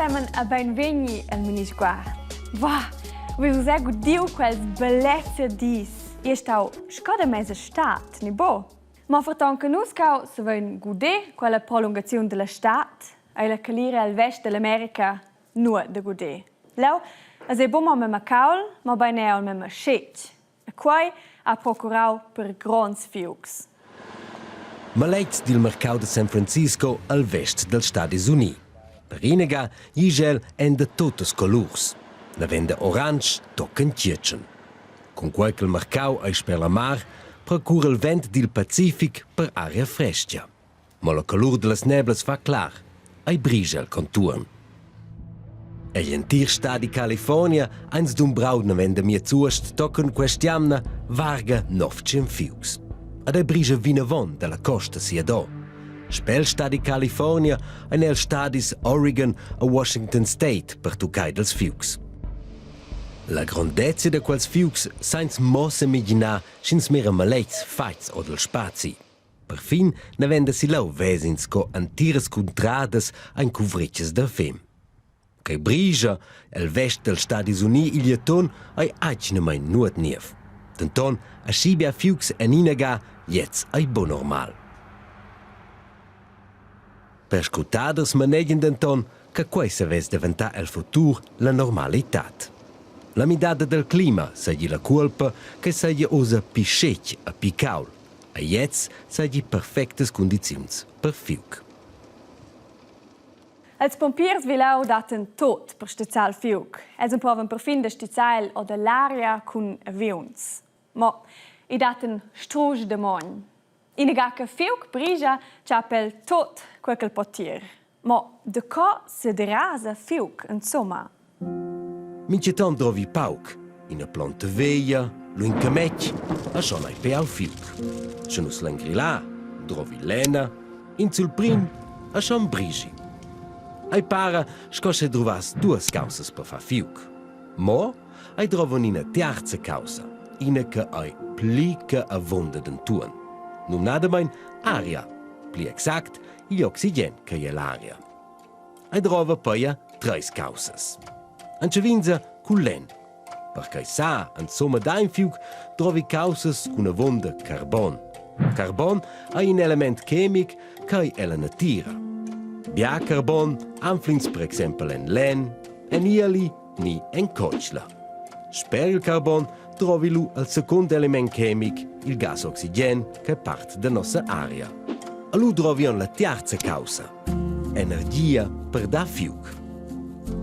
ensemen e beinvegni el Minisguard. Va, vus vus gudiu quels bellezia dis. Ei stau sco da mesa stad, ni bo? Ma ferton che nus cau savein guder quella prolungaziun della stad, ei la calira el vest dell'America nua da guder. Leu es ei buca mo memma caul, mobein era memma schetg. E quei ha procurau per gronds fiugs. Maletgs dil marcau da San Francisco al vest dals Stadis Uni. Per inaga igl èn da tuttas colurs. Naven da oransch tochen tgietschen. Cunquei ch'il marcau ei sper la mar, procura il vent dil Pacific per aria frestga. Mo la colur dallas neblas fa clar, ei brigia el contuorn. Egl entir stadi California ein sdumbrau naven da miez uost tochen quest'jamna varga 900 fiugs. Ed ei brigia vinavon dalla costa siadò. Spel stadi California ein els stadis Oregon e Washington State pertuccai dals fiugs. La grondezia da quels fiugs sainz mo semiginar sch'ins mira maletgs fatgs or dal spazi. Perfin naven da Silau ves'ins co antiras cuntradas ein cuvretgas da fem. Quei brigia el vest dals Stadis Uni igl atun ei atgnamein nuot niev. Denton aschi bia fiugs en ina ga, gliez ei buc normal. Perscrutaders manegian denton che quei savess daventar el futur la normalitad. La midada dal clima seigi la cuolpa che seigi ussa pli schetg e pli cauld e gliez seigi perfectas cundiziuns per fiug. Els pompiers Vilau dattan tot per stizzar il fiug. Els emprovan perfin da stizzar el or dall'aria cun aviuns. Mo i dattan strusch da mogn. Ina ga che fiug brigia, chapel tot quel ch'el po tier. Mo da co sederasa fiug insomma? Mintgatant drovi pauc, ina plonta veglia, lu in cametg, e schon ei peau fiug. Sche nus lein grillar, drovi lenna, in zulprin e schon brigi. Ei para sco sche druvass duas caussas per far fiug. Mo ei drovan ina tiarza caussa, ina che ei pli che avunda dentuorn. Numnadamein aria, pli exact igl oxigen ch'ei ell'aria. Ei drova peia treis caussas. Entschevinza cul lenn. Perquei sa insomma dar in fiug drovi caussas cun avonda carbon. Carbon ei in element chemic ch'ei ella natira. Bia carbon anflins per exempel en lenn, en ieli ni en cotschla. Sper il carbon trovi lu il secund element chemic, il gas oxigen, che part da nossa aria. E lu drovi on la tiarza caussa, energia per dar fiug.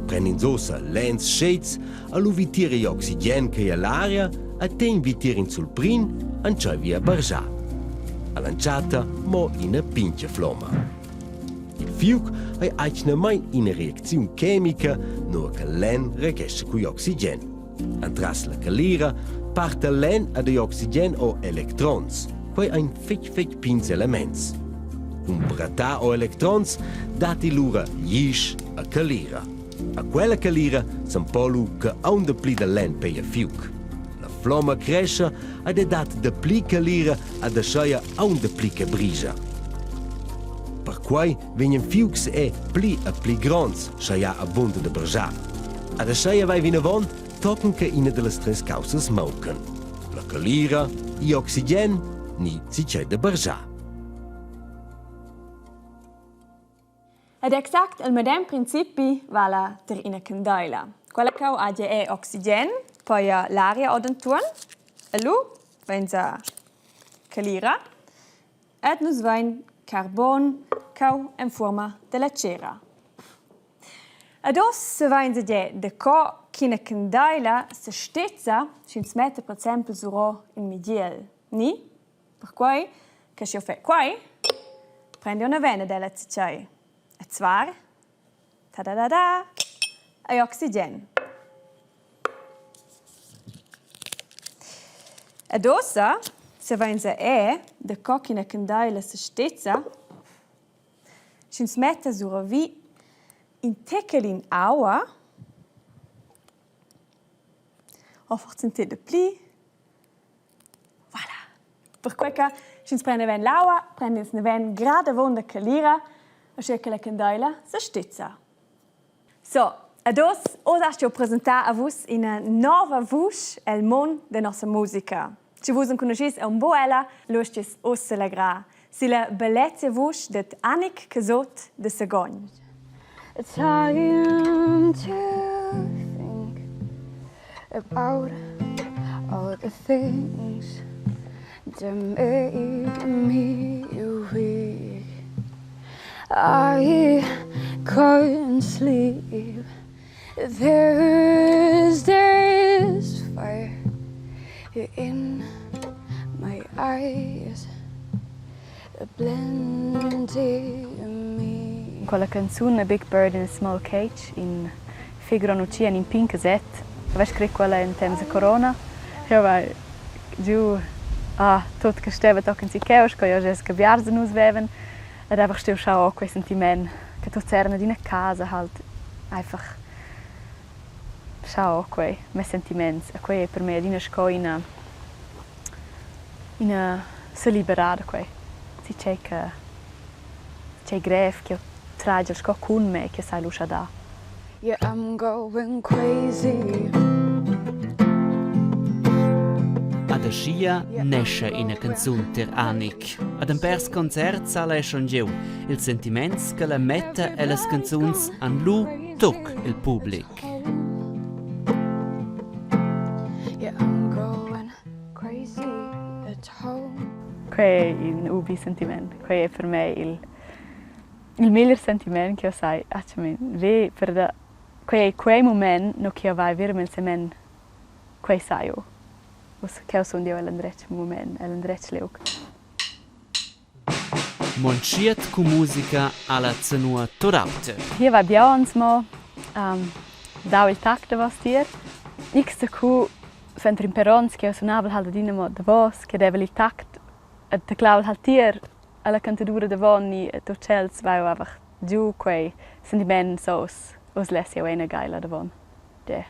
Pren ins ussa lenns scets, e lu vitier igl oxigen che ei ell'aria e tegn vitier in zulprin, entscheivi a bargiar. All'entschatta mo ina pintga flomma. Il fiug ei atgnamein ina reacziun chemica, nua che lenn reagescha cugl oxigen. Entras la calira parta lenn ad igl oxigen o electrons. Quei ein fetg fetg pigns elements. Cun brattar o electrons datti lura glisch e calira. A quella calira s'empo lu che aunc dapli da lenn peia fiug. La flomma crescha ed ei dat dapli calira ed ascheia aunc dapli che brigia. Perquai vegnan fiugs è pli e pli gronds, sche ja avunda da brigiar. Ed ascheia vai vinavon tochen che ina dallas treis caussas mauncan. La calira, igl oxigen ni tgei da bargiar. Ed exact il medem principi vala ter ina candeila. Quella cheu haja è oxigen, poi l'aria odentuorn e lu vainsa calira ed nus vain carbon cheu en fuorma della cera. Ed uss vainsa dir daco ch'ina candeila se stezza sch'ins metta per exempel surò in migiel, ni? Perquai che sch'jeu fai quai, prend jeu naven ad ella zatgei. E zvar, tadadada, ei oxigen. Ed ussa savein era daco ch'ina candeila sestezza, sch'ins metta suravi in techelin aua, o forsa in tec dapli, Voilà. Perquei che sch'ins prenda naven l'aua, prend'ins naven grad avon da calira, aschia che la candeila sestizza. So, ed oz, oz hast jeu presentar a vus ina nova vusch el mund de nossa musica. Sche vus enconuschis aunc buc ella, lu stis uss selegrar silla bellezia vusch ded Annik Casutt de Sagogn. Time to think about all the things that make me weak. I can't sleep. There's this fire in my eyes blinding me. Quella canzun A Big Bird in a Small Cage in figron utschi en in pign caset. Haveva scret quella en temps da corona. Jeu vai giu ah, tut che steva tochen si cheu, sco jeu jess che biars da nus vevan. Ed einfach steu schau quei sentiment che tuts eran adina a casa halt einfach schau quei mes sentiments e quei ei per mei adina sco ina ina seliberar da quei. Si tgei che tgei grev ch'jeu tragel sco cun mei che sai lu schar dar. Yeah, I'm going crazy. Ad aschia nescha ina canzun tier Anik. Ad in pers concerts ha lei schon giu ils sentiments che la metta ellas canzuns han lu tuc il public. Yeah, I'm going crazy at home. Quei ei in ubi sentiment. Quei ei per mei il Il meglier sentiment ch'jeu sai atgnamein ver per da quei ei quei mument nua ch'jeu vai veramein semen quei sai jeu. Ussa cheu sun jeu el endretg mument, el endretg liug. Mo entschiet cun musica alla zanua tut auter. Hier va bia ons mo dau il tact davostier. X da cu suenter in per onns ch'jeu sunavel halt adina mo davos, che deva il tact e teclavel halt tier alla cantadura davon ni ed utschels vai einfach giu quei sentiment so oz oz less jeu ina geila davon. Yeah.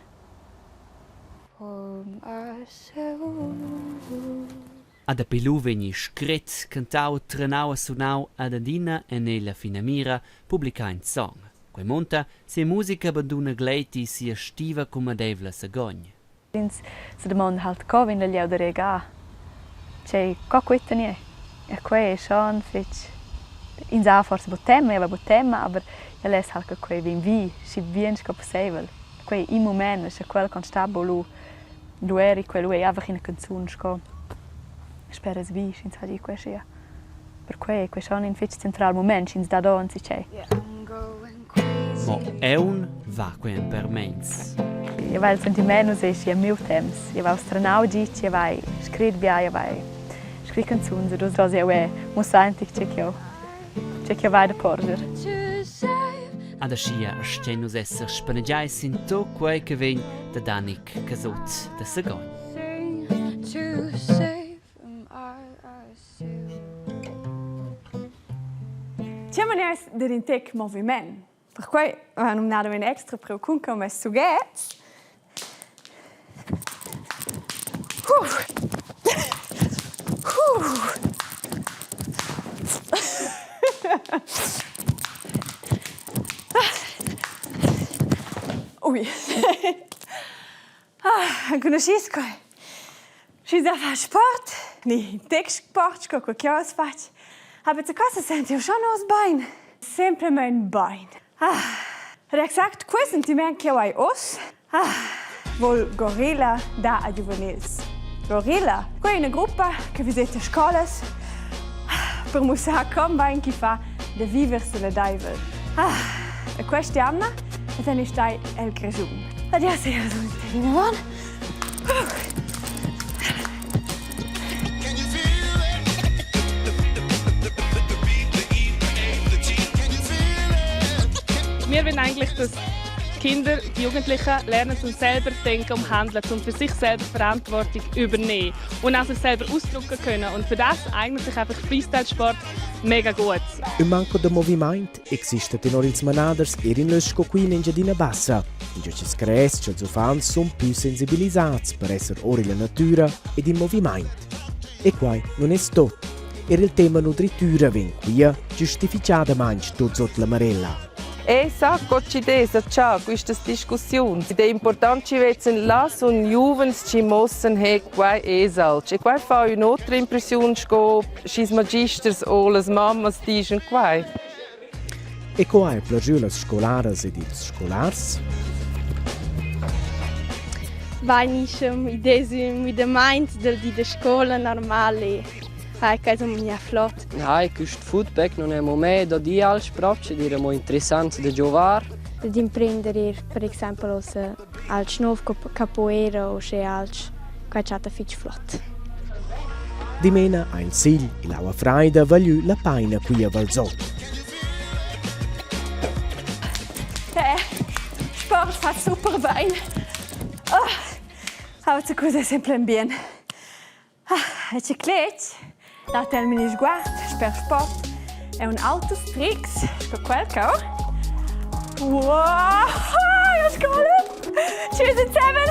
Ha dapi lu vegni scret, cantau, trenau e sunau ad adina en ella finamira publicar in song. Quei munta, sia musica banduna gleiti sia stiva cumadeivla Sagogn. Ins sedamonda halt co vegn la glieud a reagar. Tgei co quittan ei? E quei ei schon fetg ins ha forsa buc tema, jeu vai buc tema, aber jeu less halt che quei vegn vi schi bien sco pusseivel. Quei in mument, sche quel constat buc lu lu eri quei, lu ei einfach ina canzun sco speras vi sch'ins hagi quei aschia. Perquei ei quei schon in fetg central mument sch'ins dat ora enzatgei. Mo aunc va quei emper meins. Jeu vai il sentiment nus ei a miu temps. Jeu vai trenau gitg, jeu vai scrit bia, jeu vai scrit canzuns ed uss jeu è mussar entic tgei ch'jeu tgei ch'jeu vai da porscher. Ad aschia astgein nus esser spanegiai sin tut quei che vegn da Danik Casutt da Sagogn. Tge manieras dad in tec moviment. Perquai ha numnadamain extra priu cun che mes sughets. Ui. Ah, conoscis quai? Schi sa fa sport, ni tec sport sco quei ch'jeu has fatg. Aber zacò senti jeu schon oz bein. Semplamein bein. Ah, ed exact quei sentiment ch'jeu hai oz, ah, vul Gorilla dar a giuvenils. Gorilla, quei è ina gruppa che viseta scolas per mussar con bein chi fa da viver sanadaivel. Ah, e quest'jamna è stai el Grischun. Adesso io sono vinavon. Wir wollen eigentlich, dass die Kinder, die Jugendlichen lernen zum selber denken und handeln, um für sich selber Verantwortung übernehmen und auch sich selber ausdrücken können. Und für das eignet sich einfach Freestyle-Sport mega gut. Ün manco da movimaint exista tenor ils manaders eir in lös sco qui in Engiadina Bassa, ingio chi's cress cha'ls uffants sun pü sensibilisats per esser our illa natüra ed in movimaint. E quai nun es tot. Eir il tema nudritüra vegn quia giustifichadamaing tut sot la marella. E sa co chi dess a cha quistas discussiuns. Id es important chi vezzan là sun giuvens chi muossan he quai es alch. E quai fa ün'otra impressiun sco schi's magisters o las mammas dischan quai. E co hai plagiu las scolaras ed ils scolars? Vainischem, id es ün müdamaint dal di da scoula normal e ai quai es amo gnà flot. Hai, quist footbag nun è amo mê da dir alch propcha, ed eir amo interessant da giovar. Dad imprender eir per exaimpel uossa alch nouv co capoeira o uschè alch, quai chatta fich flot. Dimena ha il sigl ill'aua fraida vagliü la paina qui a Valzot. Eh, Sport fa super bein. Oh, aber zu cosa sempre bien. Ah, e che cletg, dat el mini sguard sper sport è un auto Strix sco quel cheu. Wow, io scola! Ci vedo insieme!